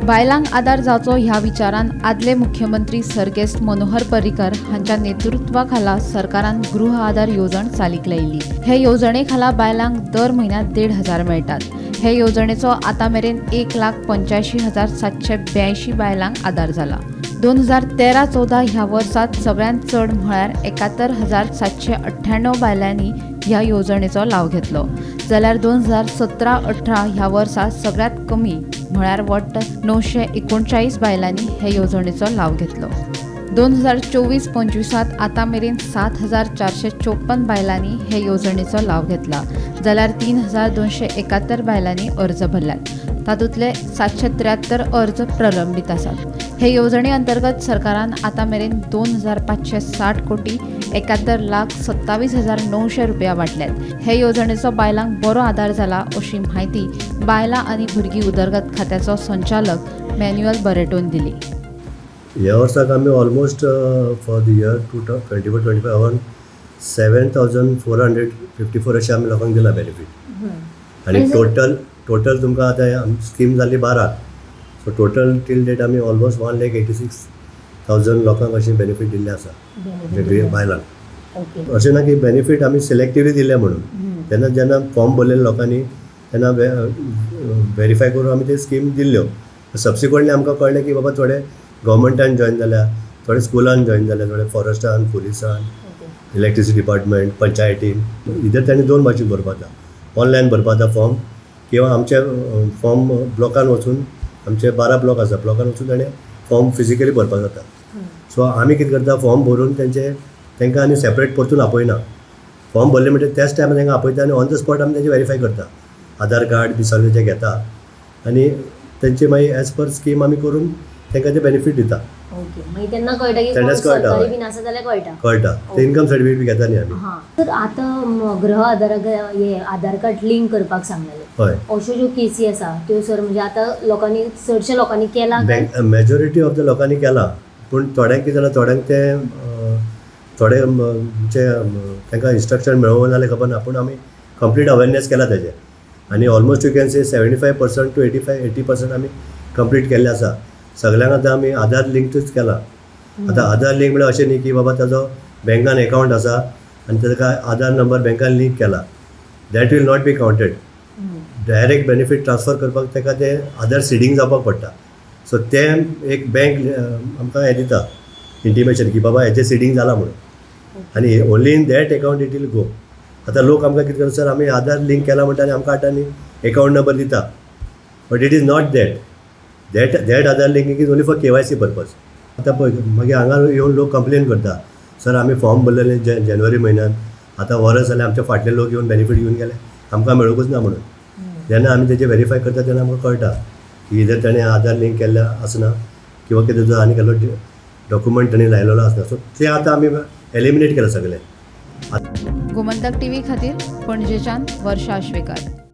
बायलांक आदार जावचो ह्या विचारान आदले मुख्यमंत्री सर्गेस्त मनोहर पर्रीकर हांच्या नेतृत्वा खाला सरकारान गृह आधार येवजण चालीक लायिल्ली. हे येवजणे खाला बायलांक दर म्हयन्याक 1500 मेळटात. हे येवजणेचो आतां मेरेन 1,85,782 बायलांक आदार जाला. 2013-14 ह्या वर्सात सगळ्यांत चड म्हळ्यार 71,798 बायलांनी ह्या येवजणेचो लाव घेतलो, जाल्यार 2017-18 ह्या वर्सा सगळ्यांत कमी म्हळ्यार वट्ट 939 बायलांनी हे येवजणेचो लाव घेतलो. 2024-25 आतां मेरेन 7454 बायलांनी हे येवजणेचो लाव घेतला, जाल्यार 3271 बायलांनी अर्ज भरल्यात. तातूंतले 773 अर्ज प्रलंबीत आसात. हे येवजणे अंतर्गत सरकारान आतां मेरेन 2560 कोटी 71 लाख 27,900 रुपया वांटल्यात. हे येवजणेचो बायलांक बरो आदार जाला अशी म्हायती बायलां आनी भुरगीं उदरगत खात्याचो संचालक मॅन्युअल बरेटोन दिली. ह्या वर्साक आमी almost for the year 2024-25 around 7454 अशें आमी लोकांक दिला बेनिफीट. आनी टोटल तुमकां आतां स्कीम जाली 12, सो टोटल टील डेट आमी ऑलमोस्ट 1,86,000 लोकांक अशें बेनिफीट दिल्लें आसा, म्हणजे बायलांक. अशें ना की बेनिफीट आमी सिलेक्टिवली दिले म्हणून. तेन्ना जेन्ना फॉर्म भरलेले लोकांनी तेन्ना वेरीफाय करून आमी ते स्कीम दिल्ल्यो. सबसिक्वंटली आमकां कळ्ळें की बाबा थोडे गव्हर्मेंटान जॉयन जाल्या, थोडे स्कुलान जॉयन जाल्या, थोडे फॉरेस्टान, पुलिसान, इलेक्ट्रिसिटी डिपार्टमेंट, पंचायतीन. इधर तांणी दोन भाशेन भरपा जाता, ऑनलायन भरपा जाता फॉर्म किंवा आमच्या फॉर्म ब्लॉकान वचून, आमचे 12 ब्लॉक आसा, ब्लॉकान वचून ताणें फॉर्म फिजिकली भरपाक जाता. सो आमी कितें करता, फॉर्म भरून तेंचे तांकां आनी सेपरेट परतून आपयना. फॉर्म भरले म्हणटकीर त्याच टायमार तांकां आपयता आनी ऑन the spot आमी तेंचे वेरीफाय करता, आधार कार्ड बी सगळें तें घेता आनी तेंचे मागीर एज पर स्कीम आमी करून तांकां ते बेनिफीट दिता. ओके, मागीर तेन्ना कळटा की कोण तेन्नाच कळटा, सरकारी हय. बीन आसा जाल्यार कळटा. कळटा ते इन्कम सर्टिफिकेट बी घेता न्ही आमी. हां, तर आतां गृह आधाराक हे आधार कार्ड लिंक करपाक सांगलेलें. हय. अश्यो ज्यो केसी आसा त्यो सर, म्हणजे आतां लोकांनी, चडश्या लोकांनी केला काय? बँक मेजॉरिटी ऑफ the लोकांनी केला, पूण थोड्यांक कितें जालां, थोड्यांक तें थोडे जे तांकां इन्स्ट्रक्शन मेळोवं जाल्यार खबर ना, पूण आमी कंप्लीट अवेरनेस केला तेजें आनी almost you can say 75% to 85, 80% आमी कंप्लीट केल्लें आसा. सगल्यांक आतां आमी आधार लिंकूच केला. आतां आधार लिंक म्हळ्यार अशें न्ही की बाबा ताजो बँकान एकावंट आसा आनी ताका आधार नंबर बँकान लिंक केला, that will not be counted. Direct benefit transfer करपाक ताका ते आधार सिडींग जावपाक पडटा. सो तें एक बँक आमकां हें दिता इंटिमेशन की बाबा हेचें सिडींग जालां म्हणून आनी only in that account it will go. आतां लोक आमकां कितें करता, सर आमी आधार लिंक केला म्हणटा आनी आमकां आतां आनी एकावंट नंबर दिता, but it is not that. That Aadhaar linking is only for KYC purpose. आतां पळय, मागीर हांगा येवन लोक कंप्लेन करता, सर आमी फॉर्म भरलेले जानेवारी म्हयन्यात, आतां वरस जालें, आमचे फाटले लोक येवन बेनिफीट घेवन गेले, आमकां मेळूंकच ना म्हणून. जेन्ना आमी तेजें वेरीफाय करता तेन्ना आमकां कळटा की इधर ताणें आधार लिंक केल्लें आसना किंवा कितें जो आनी कसलो डॉक्युमेंट ताणें लायलेलो आसना. सो तें आतां आमी एलिमिनेट केलां सगळें. गोमंतक टीव्ही खातीर पणजेच्यान वर्षा आश्वेकर.